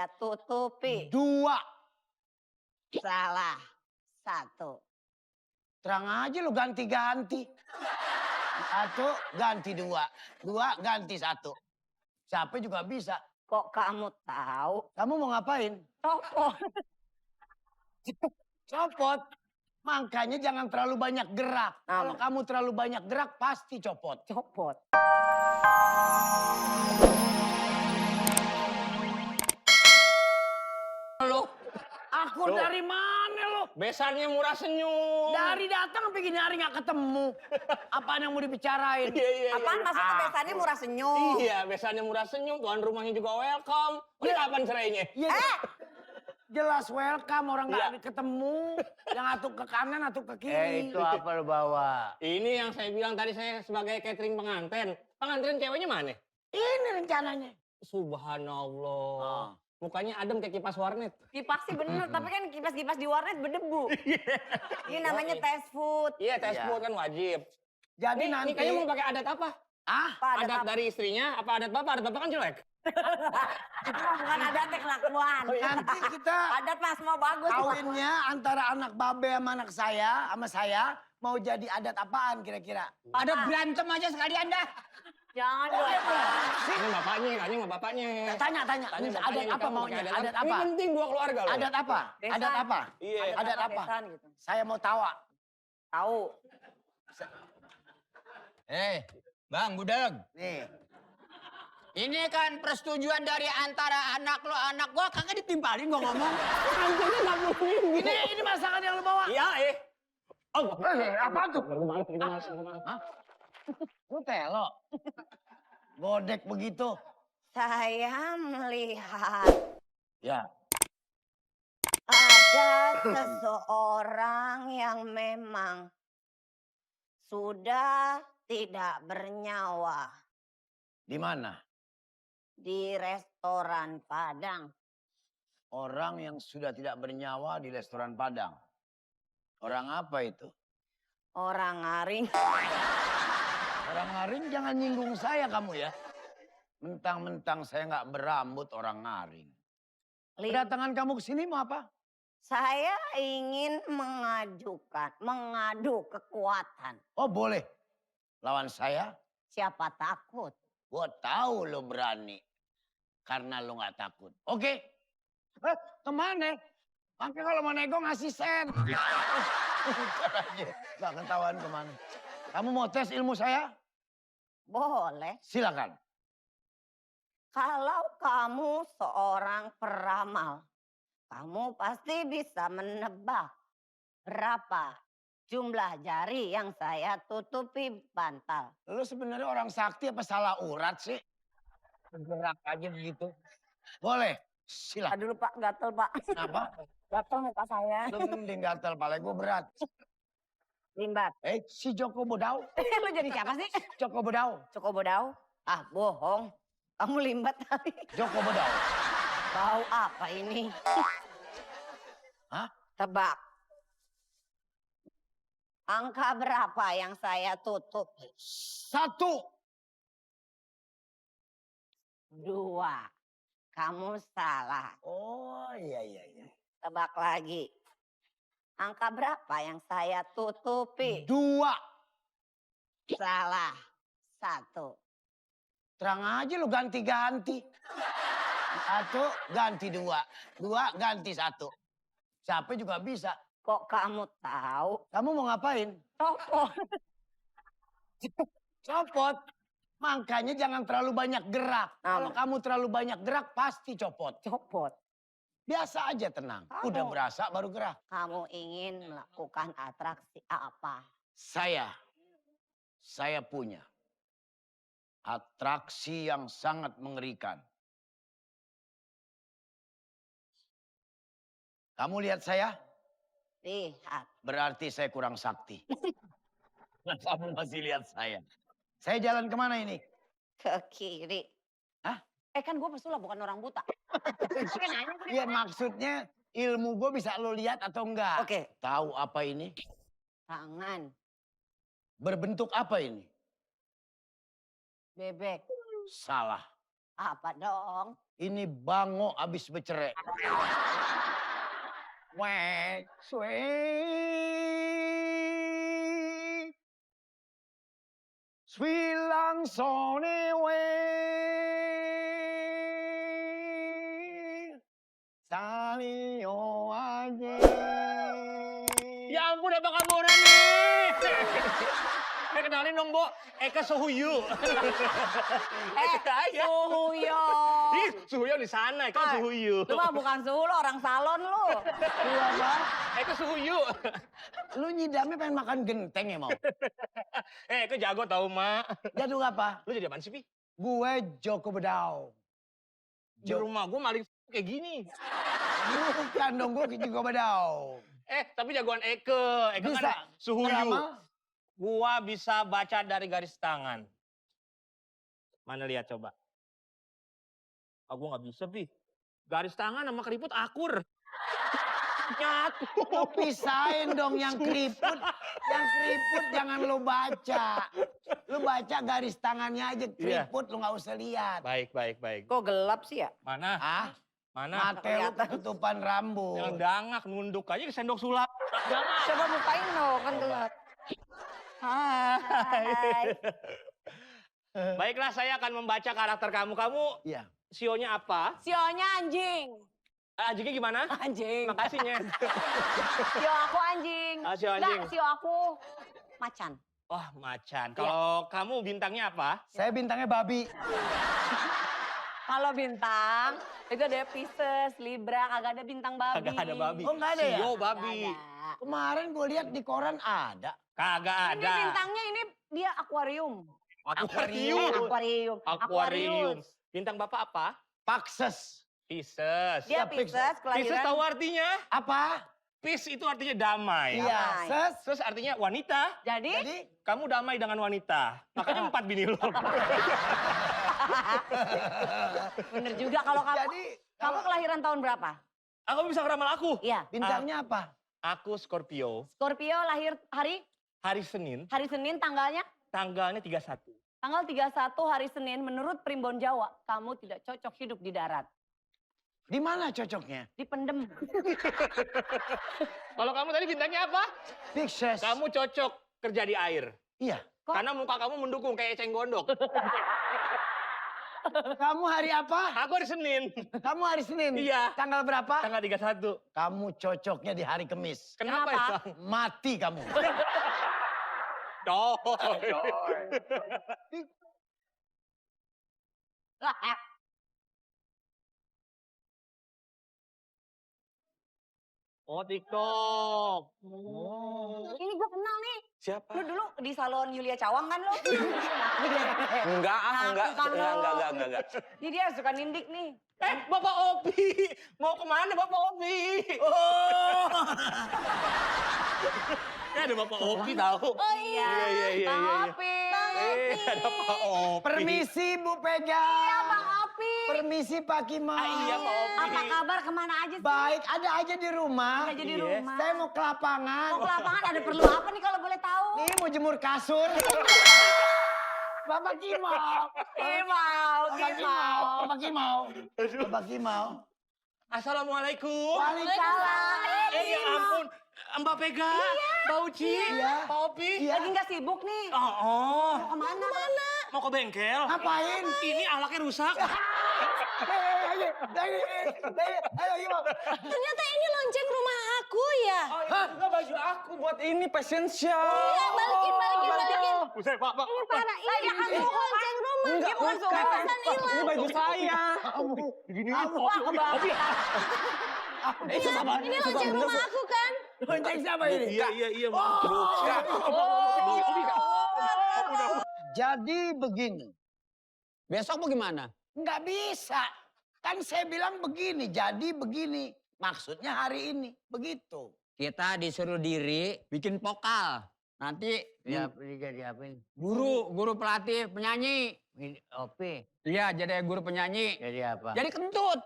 saya tutupi. 2. Salah. 1. Terang aja lu ganti-ganti. 1 ganti 2. 2 ganti 1. Siapa juga bisa. Kok kamu tahu? Kamu mau ngapain? Copot. Copot. Makanya jangan terlalu banyak gerak. Kalau kamu terlalu banyak gerak pasti copot. Copot. Lo, Aku dari mana lo? besannya murah senyum. Dari datang sampai gini hari nggak ketemu. Apaan yang mau dibicarain? Apaan maksudnya besannya murah senyum? Iya, besannya murah senyum. Tuan rumahnya juga welcome. Ini kapan cerainya? Ya, jelas welcome orang nggak ketemu. Yang satu ke kanan, satu ke kiri. Itu apa lo bawa? Ini yang saya bilang tadi saya sebagai catering pengantin. Pengantin ceweknya mana? Ini rencananya. Subhanallah. Mukanya adem kayak kipas warnet. Kipas sih bener, tapi kan kipas-kipas di warnet berdebu. Ini namanya test food. Iya, tes food kan wajib. Jadi Nih, nanti. nikahnya mau pakai adat apa? Apa Adat dari istrinya, apa adat bapak? Adat bapak kan jelek. Itu mah bukan adatnya kelakuan. Nanti kita Adat mas mau bagus. kawinnya antara anak babe sama anak saya, mau jadi adat apaan kira-kira? Ada berantem aja sekalian dah. Jangan dong. Ini bapaknya, tanya sama bapaknya. Tanya. Tanya Adat bapaknya, apa nikah mau maunya? pakai Adat Ini apa? penting dua keluarga loh. Adat apa? Besan. Adat apa? Iya. Adat apa? Besan gitu. Saya mau tahu. Tahu. Bang Budeg. Nih. Ini kan persetujuan dari antara anak lo, anak gua kagak ditimpalin gua ngomong. Anjingnya nggak boleh. Ini masakan yang lu bawa. Iya, Oh, Apa tuh? Males. Lu telo. Godek begitu. Saya melihat Ya. ada seseorang yang memang sudah tidak bernyawa Di mana? di restoran Padang. Orang yang sudah tidak bernyawa di restoran Padang. Orang apa itu? Orang ngaring. Orang ngaring jangan nyinggung saya kamu ya. Mentang-mentang saya nggak berambut orang ngaring. Kedatangan kamu ke sini mau apa? Saya ingin mengadu kekuatan. Oh boleh. Lawan saya, Siapa takut? gua tahu lo berani. Karena lo nggak takut. Oke. Kemana? Makanya kalau mau nego ngasih sen. Nggak ketahuan kemana. Kamu mau tes ilmu saya? Boleh. Silakan. Kalau kamu seorang peramal, kamu pasti bisa menebak berapa jumlah jari yang saya tutupi bantal. Lo sebenarnya orang sakti apa salah urat sih? Gerak aja begitu. Boleh. Silakan. Dulu Pak, gatel Pak. Kenapa? Gatel muka saya. Lu mending gatel, pala gue berat. Limbat. Si Joko Bodau. Lu jadi siapa sih? Joko Bodau. Coko Bodau? Ah, bohong. Kamu limbat tadi. Joko Bodau. Bau apa ini? Hah? Tebak. Angka berapa yang saya tutup? 1. 2. Kamu salah. Oh iya. Tebak lagi. Angka berapa yang saya tutupi? 2. Salah. 1. Terang aja lu ganti-ganti. 1 ganti 2. 2 ganti 1. Siapa juga bisa. Kok kamu tahu? Kamu mau ngapain? Copot. Copot. Makanya jangan terlalu banyak gerak. Kalau kamu terlalu banyak gerak pasti copot. Copot. Biasa aja tenang. Udah berasa baru gerak. Kamu ingin melakukan atraksi apa? Saya punya atraksi yang sangat mengerikan. Kamu lihat saya? Lihat. Berarti saya kurang sakti. Kamu masih lihat saya. Saya jalan kemana ini? Ke kiri. Hah? Kan gue pesulap bukan orang buta. Iya maksudnya ilmu gue bisa lo lihat atau enggak? Oke. Tahu apa ini? Tangan. Berbentuk apa ini? Bebek. Salah. Apa dong? Ini bango abis bercerai. Wek, sweet. Sweet lang sone wek. Salio aja. Ya ampun, apa kabar nih? Kenalin dong, Bo. Eka Suhuyu. Suhuyo. Ih, Suhuyo di sana, Eka Suhuyu. Lu mah bukan suhu, lu orang salon lu. Lu apa? Eka Suhuyu. Lu nyidamnya pengen makan genteng ya mau? Eka jago tau, Mak. Jadul apa? Lu jadi apaan sih, Pi? Gue Joko Bedau. Di rumah gue maling kayak gini. Bukan dong, gue Joko Bedau. Tapi jagoan Eka. Eka Bisa. kan Suhuyu. Beramal? Gua bisa baca dari garis tangan. Mana lihat coba. Gua nggak bisa, Pi. Garis tangan sama keriput akur. Nyatu. Lu pisahin dong yang keriput. Yang keriput jangan lu baca. Lu baca garis tangannya aja, keriput lu nggak usah lihat. Baik. Kok gelap sih ya? Mana? Ah, Mana? mate lu ketutupan rambut. Yang dangak nunduk aja ke sendok sulap. Coba bukain dong, kan gelap. Hai. Baiklah, saya akan membaca karakter kamu. Kamu Iya. sionya apa? Sionya anjing. Anjingnya gimana? Anjing. Makasih, Nyet. Sio aku anjing. Sio anjing. Enggak, sio aku macan. Wah, macan. Kalau kamu bintangnya apa? Saya bintangnya babi. Kalau bintang, itu ada Pisces, Libra, kagak ada bintang babi. Kagak ada babi. Oh, nggak ada ya? Sio babi. Nggak ada. Kemarin gue lihat di koran ada. Kagak Ini ada. bintangnya ini dia akuarium. Akuarium. Aquarius. Akuarium. Bintang Bapak apa? Pakses. Pisces. Dia Ya, Pisces. Pisces, Pisces kelahiran. tahu artinya? Apa? Peace itu artinya damai. Iya, Damai. ses. Terus artinya wanita. Jadi, Jadi, Kamu damai dengan wanita. Makanya 4 bini lo. bener juga kalau kamu. jadi Kamu kelahiran tahun berapa? Aku bisa ngeramal aku. Iya. bintangnya apa? Aku Scorpio. Scorpio lahir Hari Senin. hari Senin tanggalnya? Tanggalnya 31. Tanggal 31 hari Senin menurut Primbon Jawa, kamu tidak cocok hidup di darat. Di mana cocoknya? Dipendem. Kalau kamu tadi bintangnya apa? Pisces. Kamu cocok kerja di air. Iya. Kok? Karena muka kamu mendukung kayak eceng gondok. Kamu hari apa? Aku hari Senin. Kamu hari Senin. Iya. Tanggal berapa? Tanggal 31. Kamu cocoknya di hari Kamis. Kenapa, Kenapa? Bang? Mati kamu. Coy. Oh, TikTok. Ini gue kenal nih. Siapa? Lu dulu di salon Yulia Cawang kan lu? Enggak, Bukan lu. enggak. Ini dia suka nindik nih. Bapak Opi. Mau kemana Bapak Opi? Oh. Ada Bapak Opi tahu. Oh iya. Iya. Bang Opi. Ada Pak Opi. Permisi Bu Pega. Iya Bang Opi. Permisi Pak Kimau. Iya, Pak Opi. Apa kabar, kemana aja sih? Baik, ada aja di rumah. Ada di Iya. rumah. Saya mau ke lapangan. Mau ke lapangan ada perlu apa nih kalau boleh tahu? Nih mau jemur kasur. Bapak Kimau. Kimau, Bapak Kimau. Bapak Kimau. Bapak Kimau. Assalamualaikum. Waalaikumsalam. Ya ampun. Mbak Pega, Mbak Uci, Iya. Pak Opi. Iya. Lagi nggak sibuk nih. Oh. Mau kemana? Mau ke bengkel? Ngapain? Ini alaknya rusak. Ayo, Kimau. Ternyata ini lonceng rumah aku ya. Oh, itu juga baju aku buat ini fashion show. Iya, balikin. Buset, Pak. Ini parah, ini aku lonceng rumah. Dia bukan suka pesan hilang. Ini baju saya. Gini. Wah, kebakar. Ini Lonceng rumah aku kan? Lonceng siapa ini? Iya. Jadi begini. Besok mau gimana? Nggak bisa. Kan saya bilang begini, jadi begini. Maksudnya hari ini, begitu. Kita disuruh diri bikin vokal. Nanti Jadi apa ini? guru pelatih penyanyi. Opi. Iya, jadi guru penyanyi. Jadi apa? Jadi kentut.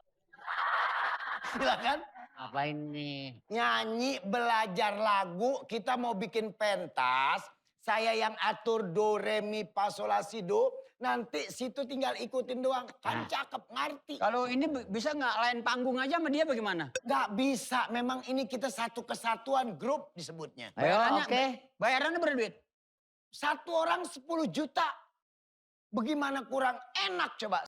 Silakan. Apa ini? Nyanyi, belajar lagu, kita mau bikin pentas. Saya yang atur do, re, mi, fa, sol, la, si, do. Nanti situ tinggal ikutin doang. Kan cakep, ngerti. Kalau ini bisa nggak lain panggung aja sama dia bagaimana? Nggak bisa, memang ini kita satu kesatuan grup disebutnya. Bayarannya, oke. bayarannya berduit. Satu orang 10 juta. Bagaimana kurang enak coba.